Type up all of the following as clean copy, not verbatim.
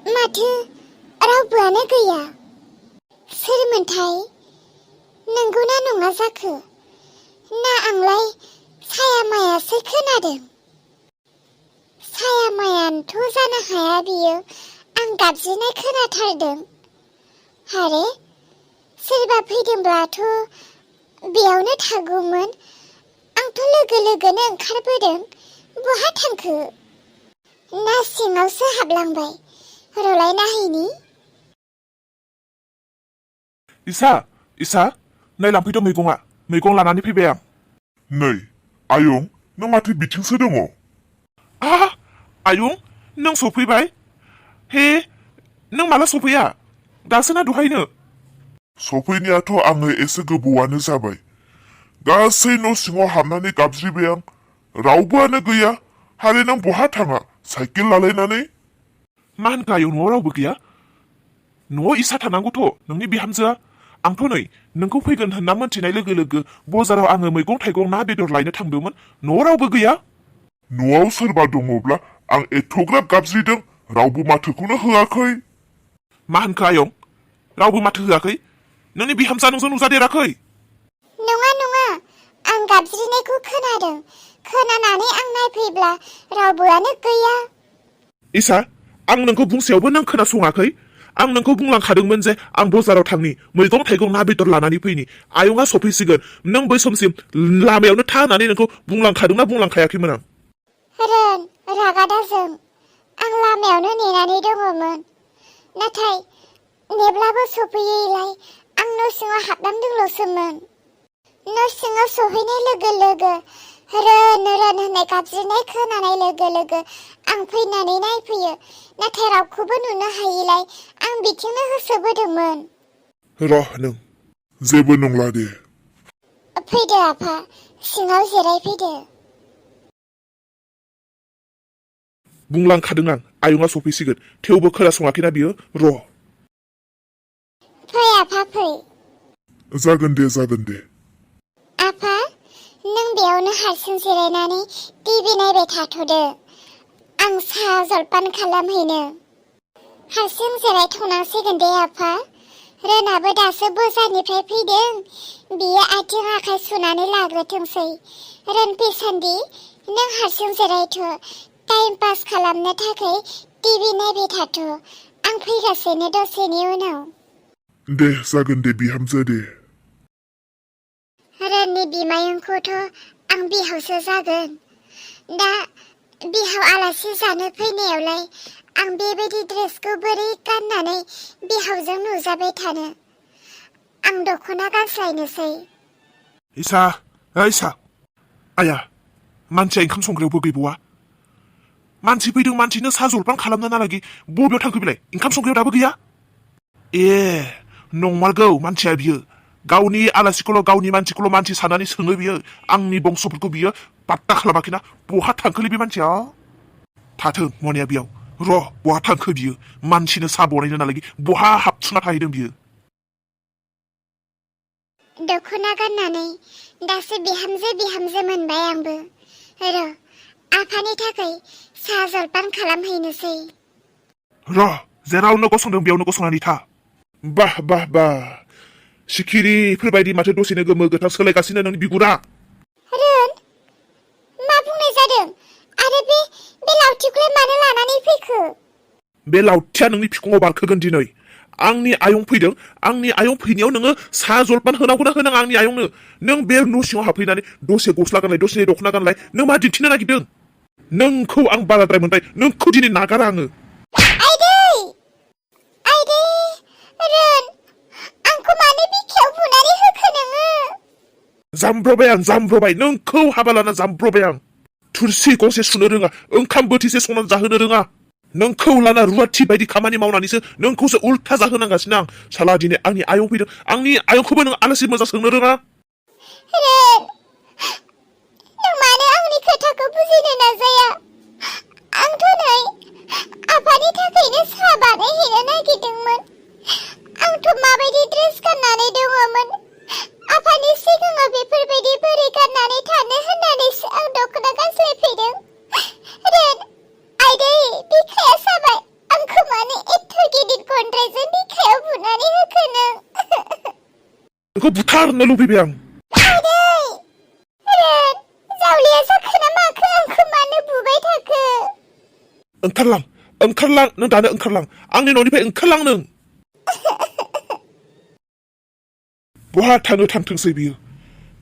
माथो रावबोआनो गैया। सोरमोनथाय? नंगौना नङा जाखो? ना आंलाय साया मायासो खोनादों? साया मायानोथ' जानो हाया बियो। आं गाबज्रिनाय खोनाथारदों। आरे सोरबा फैदोंब्लाथ' बेयावनो थागौमोन। आंथ' लोगो लोगोनो ओंखारबोदों। बहा थांखो? ना सिङावसो हाबलांबाय? रलाय नायहैनि। इसा नै लांफैद' मैगं लानानै फैबाय आं। नै आयं, नों माथो बिथिंसो दङ? आयं, नों सफैबाय? हे, नों माला सफैया? दासो ना दहायनो? सफैनायाथ' आङो एसे गोबावानो जाबाय। गासै न' सिङाव हाबनानै गाबज्रिबाय आं, रावबोआनो गैया। आरो नों बहा थाङा साइकेल लालायनानै? मा होनखो आयं, न'आव रावबो गैया? न'आव इसा थानांगौथ', नोंनि बिहामजोआ। आंथ' नै नोंखौ फैगोन होनना मोनथिनाय लोगो लोगो बाजाराव आङो मैगं थाइगं ना बेदर लायनो थांदोंमोन। न'आव रावबो गैया। न'आव सोरबा दङब्ला आं एथ'ग्राब गाबज्रिदों, रावबो माथोखौनो होआखै। मा होनखो आयं? रावबो माथो होआखै? नोंनि बिहामजोआ नोंजों नुजादेराखै? नङा, आं गाबज्रिनायखौ खोनादों। खोनानानै आं नायफैब्ला रावबोआनो गैया। इसा, आं नोंखौ बुंसेयावबो नों खोनासङाखै? आं नोंखौ बुंलांखादोंमोन जे आं बाजाराव थांनि, मैगं थाइगं ना बेदर लानानै फैनि। आयंआ सफैसिगोन, नों बै समसिम लामायावनो था होननानै नोंखौ बुंलांखादोंना बुंलांखायाखैमोन आं? रागा दाजों। आं लामायावनो नेनानै दङमोन। नाथाय नेब्लाबो सफैयैलाय आं न' सिङाव हाबलांदोंल'सोमोन। न' सिङाव सहैनाय लोगो लोगो रोन होननाय गाबज्रिनाय खोनानाय लोगो लोगो आं फैनानै नायफैयो। नाथाय रावखौबो नुनो हायैलाय आं बिथिंनो होसोबोदोंमोन। नों जेबो नंला दे। फैदो आफा, सिङाव जिरायफैदो। बुंलांखादों आं, आयंआ सफैसिगोन। थेवबो खोनासङाखैना बियो। फै आफा, फै। जागोन दे। आफा, नों बेयावनो हारसिं जिरायनानै टिभि नायबाय थाथ'दो। आं साहा जलपान खालामहैनो। हारसिं जिरायथ'नांसिगोन दे आफा। रोनाबो दासो बाजारनिफ्राय फैदों। बियो आथिं आखाइ सुनानै लाग्रोथोंसै। रोन फैसान्दि नों हारसिं जिरायथ'। टाइम पास खालामनो थाखाय टिभि नायबाय थाथ'। आं फैगासिनो दसेनि उनाव। दे, जागोन दे बिहामजो दे। रोननि बिमायंखौथ' आं बिहावसो जागोन। दा बिहाव आलासि जानो फैनायावलाय आं बेबायदि ड्रेसखौ बोरै गाननानै बिहावजों नुजाबाय थानो? आं दख'ना गानस्लायनोसै। इसा, आया, मानसिया ओंखाम संग्रायावबो गैबावा। मानसि फैदों, मानसिनो साहा जलपान खालामनो नालागि बबेयाव थांखो बिलाय? ओंखाम संग्रायाव दाबो गैया? नंमारगौ, मानसिया बियो। गावनि आलासिखौल' गावनि मानसिखौल' मानसि साननानै सोङो बियो। आंनि बंसफोरखौ बियो पात्ता खालामाखैना। बहा थांखोलै बे मानसिया? थाथों मनिया बेयाव। बहा थांखो बियो? मानसिनो साहा बनायनो नालागि बहा हाबथुना थाहैदों बियो? दख'ना गाननानै दासो बिहामजो मोनबाय आंबो। आफानि थाखाय साहा जलपान खालामहैनोसै। जेरावनो गसंदों बेयावनो गसंनानै था। बाह, सिखिरिफोरबायदि माथो दसेनो गोमो गोथां सोलायगासिनो नोंनि बिगुरा। मा बुंनाय जादों? आरो बे लावथिखौलाय मानो लानानै फैखो? बे लावथिया नोंनि फिखुङाव बारखोगोन दिनै। आंनि आयं फैदों, आंनि आयं फैनायाव नोङो साहा जलपान होनांगौना होनाङा आंनि आयंनो? नों बे न' सिङाव हाबफैनानै दसे गस्ला गानलाय, दसे दख'ना गानलाय, नों मा दिन्थिनो नागिरदों? नोंखौ आं बाराद्राय मोनबाय। नोंखौ दिनै नागारा आङो। आइदै, रोन, आंखौ मानो बिखायाव बुनानै होखो नोङो? जामब्रबाय, नोंखौ हाबा लाना जामब्रबाय आं। थुरसि गंसे सुनो रोङा, ओंखाम बोथिसे संनानै जाहोनो रोङा। नोंखौ लाना रुवाथि बायदि खामानि मावनानैसो नोंखौसो उल्था जाहोनांगासिनो आं। साला दिनै आंनि आयं फैदों, आंनि आयंखौबो नों आलासि मोजां सोंनो रोङा। नों मानो आंनि खोथाखौ बुजिनो नाजाया? आंथ' नै आफानि थाखायनो साहा बानायहैनो नागिरदोंमोन। आंथ' माबायदि ड्रेस गाननानै दङमोन? आफानि सिगाङाव बेफोरबायदि बोरै गाननानै थानो होननानैसो आं दख'ना गानस्लायफैदों। आइदै, बिखाया साबाय। आंखौ मानो बेखौ बुथारनो लुबैबाय आं। जावलिया जाखो ना माखो आंखौ मानो बुबाय थाखो? ओंखारलां नों दानो ओंखारलां आंनि न'निफ्राय ओंखारलां नों। बहा थाङो थांथोंसै बियो।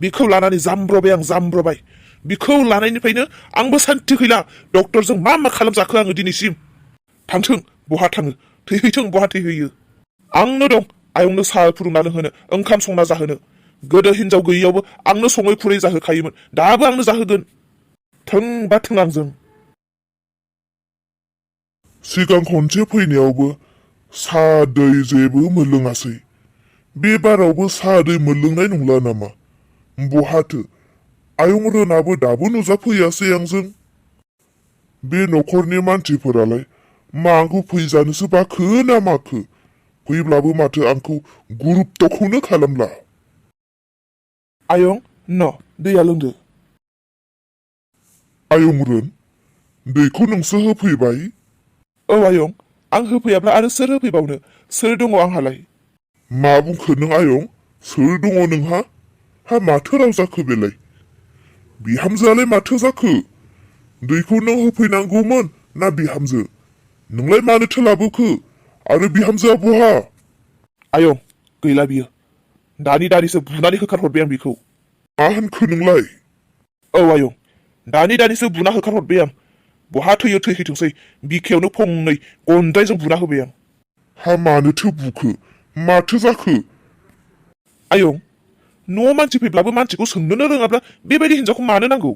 बिखौ लानानै जामब्रबाय बिखौ लानायनिफ्रायनो आंबो सान्थि गैला। डक्टरजों मा खालामजाखो आङो दिनैसिम। थांथों बहा थाङो थैहैथों बहा थैहैयो। आंनो दं आयंनो साहा फुदुंना लोंहोनो ओंखाम संना जाहोनो। गोदो हिनजाव गैयियावबो आंनो सङै खुरै जाहोखायोमोन दाबो आंनो जाहोगोन। थोंबा थों आंजों। सिगां खनसे फैनायावबो साहा दै जेबो मोनलोङासै। बे बारावबो साहा दै मोनलोंनाय नंला नामा? बहाथो आयं रोनाबो दाबो नुजाफैयासै आंजों। बे न'खरनि मानसिफोरालाय मा आंखौ फैजानोसो बाखो ना माखो? फैब्लाबो माथो आंखौ गुरुत्तखौनो खालामला। आयं न' दैया लोंदो। आयं रोन दैखौ नोंसो होफैबाय? औ आयं आं होफैयाब्ला आरो सोर होफैबावनो? सोर दङ आंहालाय? मा बुंखो नों आयं? सोर दङ नोंहा? हा माथो राव जाखो बेलाय? बिहामजोआलाय माथो जाखो? दैखौ नों होफैनांगौमोन ना बिहामजो? नोंलाय मानोथो लाबोखो? आरो बिहामजोआ बहा? आयं गैला बियो। दानिसो बुनानै होखारहरबाय आं बिखौ। मा होनखो नोंलाय? औ आयं दानिसो बुना होखारहरबाय आं। बहा थैयो थैहैथोंसै बिखायावनो फंनै गन्दायजों बुना होबाय आं। हा मानोथो बुखो? माथो जाखो? आयं न'आव मानसि फैब्लाबो मानसिखौ सोंनोनो रोङाब्ला बेबायदि हिनजावखौ मानो नांगौ?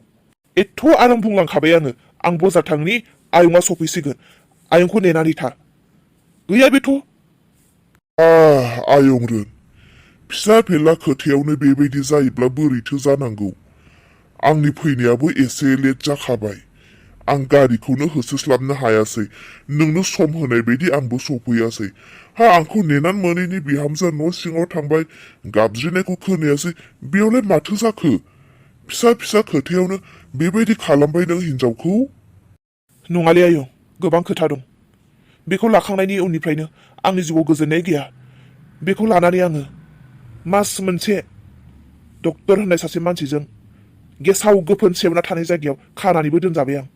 एथ' आराम बुंलांखाबाय आं बजार थांनि आयंआ सफैसिगोन। आयंखौ नेनानै था। गैया बेथ'। आयं रोन फिसा फेला खोथायावनो बेबायदि जायोब्ला बोरैथो जानांगौ? आंनि फैनायाबो एसे लेट जाखाबाय। आं गारिखौनो होसोस्लाबनो हायासै। नोंनो सम होनाय बायदि आंबो सफैयासै। हा आंखौ नेनानै मोनैनि बिहामजोआ न' सिङाव थांबाय गाबज्रिनायखौ खोनायासै। बेयावलाय माथो जाखो? फिसा खोथायावनो बेबायदि खालामबाय नों हिनजावखौ? नङालै आयं गोबां खोथा दं। बेखौ लाखांनायनि उननिफ्रायनो आंनि जिउआव गोजोननाय गैया। बेखौ लानानै आङो मास मोनसे डक्टर होननाय सासे मानसिजों गेसाव गोफोन सेवना थानाय जायगायाव खानानैबो दोनजाबाय आं।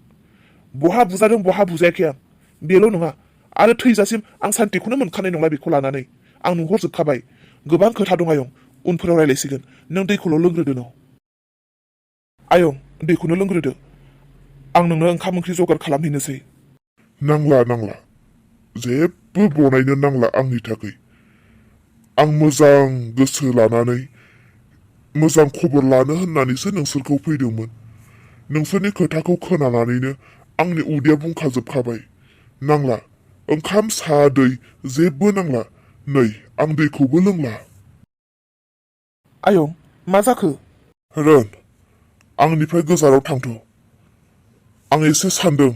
बहा बुजादों बहा बुजायाखै आं बेल' नङा आरो थैजासिम आं सान्तिखौनो मोनखानाय नंला बेखौ लानानै। आं नुहरजोबखाबाय। गोबां खोथा दं आयं उनफोराव रायज्लायसिगोन। नों दैखौल' लोंग्रोदो न'। आयं दैखौनो लोंग्रोदो। आं नोंनो ओंखाम ओंख्रि जगार खालामहैनोसै। नांला जेबो बनायनो नांला आंनि थाखाय। आं मोजां गोसो लानानै मोजां खबर लानो होननानैसो नोंसोरखौ फैदोंमोन। नोंसोरनि खोथाखौ खोनानानैनो आंनि उदैया बुंखाजोबखाबाय। नांला ओंखाम साहा दै जेबो नांला। नै आं दैखौबो लोंला। आयं मा जाखो? रोन आंनिफ्राय गोजानाव थांथ'। आं एसे सानदों।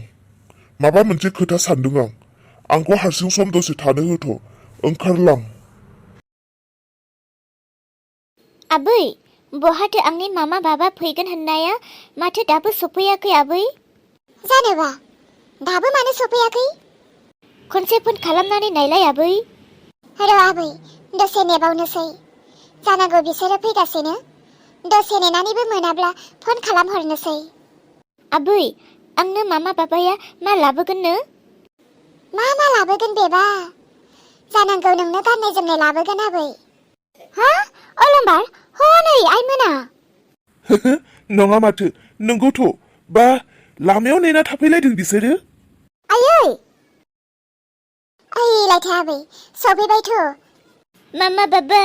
माबा मोनसे खोथा सानदों आं। आंखौ हारसिं सम दसे थानो होथ'। ओंखारलां। आबै बहाथो आंनि मामा बाबा फैगोन होननाया माथो दाबो सफैयाखै आबै? जानोबा दाबो मानो सफैयाखै? खनसे फन खालामनानै नायलाय आबै। र' आबै दसे नेबावनोसै। जानांगौ बिसोरो फैगासिनो। दसे नेनानैबो मोनाब्ला फन खालामहरनोसै। आबै आंनो मामा बाबाया मा लाबोगोननो? मा लाबोगोन बेबा? जानांगौ नोंनो गाननाय जोमनाय लाबोगोन आबै। हा अलंबार हनै आइमोना। नङा माथो नंगौथ'। बा लामायाव नेना थाफैलायदों बिसोरो। आयै ओइलायथो आबै सफैबायथ'। मामा बाबा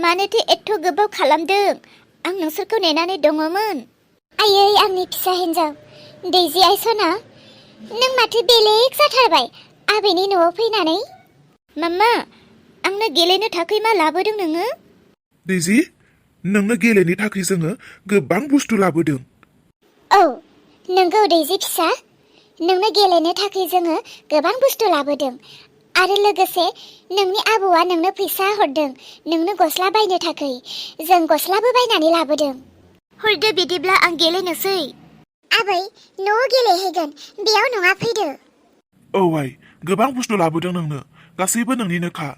मानोथो एथ' गोबाव खालामदों? आं नोंसोरखौ नेनानै दङमोन। आयै आंनि फिसा हिन्जाव दैजि आइसना नों माथो बेलेग जाथारबाय आबैनि न'आव फैनानै। मामा आंनो गेलेनो थाखाय मा लाबोदों नोङो? दैजि नोंनो गेलेनो थाखाय जोङो गोबां बुस्थु लाबोदों। औ नोंगौ दैजि फिसा। नोंनो गेलेनो थाखाय जोङो गोबां बुस्थु लाबोदों। आरो लोगोसे नोंनि आबौआ नोंनो फैसा हरदों नोंनो गस्ला बायनो थाखाय। जों गस्लाबो बायनानै लाबोदों। हरदो बिदिब्ला आं गेलेनोसै। आबै न'आव गेलेहैगोन बेयाव नङा फैदो। औ आइ गोबां बुस्थु लाबोदों नोंनो। गासैबो नोंनिनोखा।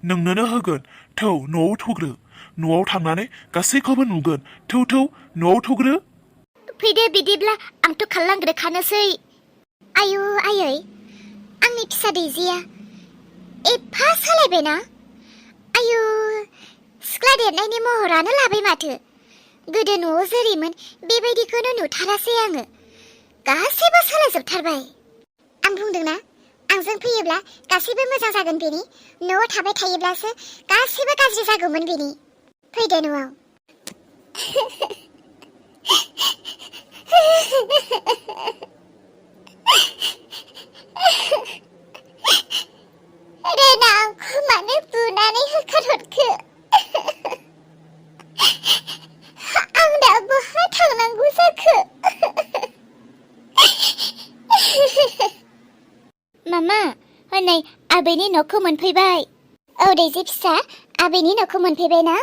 नोंनोनो होगोन। थौ न'आव थुग्रो। न'आव थांनानै गासैखौबो नुगोन। थौ थौ न'आव थौग्रो। फैदो बिदिब्ला आंथ' खारलांग्रोखानोसै। आयु आयै, आंनि फिसा दैजिया एफा सालायबायना। आयु, सिख्ला देरनायनि महरानो लाबाय माथो। गोदो न'आव जेरैमोन बेबायदिखौनो नुथारासै आङो। गासैबो सोलायजोबथारबाय। आं बुंदोंना, आंजों फैयोब्ला गासैबो मोजां जागोन बेनि। न'आव थाबाय थायोब्लासो गासैबो गाज्रि जागौमोन बेनि। फैदो न'आव। रेना आंखौ मानो बुनानै होखारहरखो? आं दा बहा थांनांगौ जाखो? मामा, हनै आबैनि न'खौ मोनफैबाय। औ दैजि फिसा, आबैनि न'खौ मोनफैबाय ना?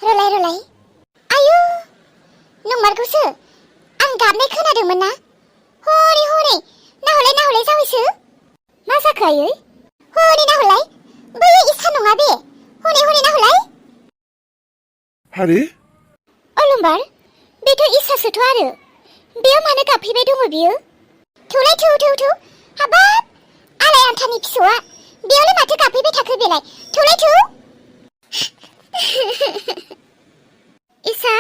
रलाय रलाय। आयु, नंमारगौसो। आं गाबनाय खोनादोंमोन ना? हनै हनै, नाहरलाय जावैसो। मा जाखो आयै? हनै नाहरलाय, बैयो इसा नङा बे। हनै नाहरलाय। हारे, अलंबार, बेथ' इसासोथ' आरो। बेयाव मानो गाबफैबाय दङ बियो? थौलाय थौ। हाबाब, आलाय आन्थानि फिसौआ बेयावलाय माथो गाबफैबाय थाखो बेलाय? थौलाय थौ। इसा,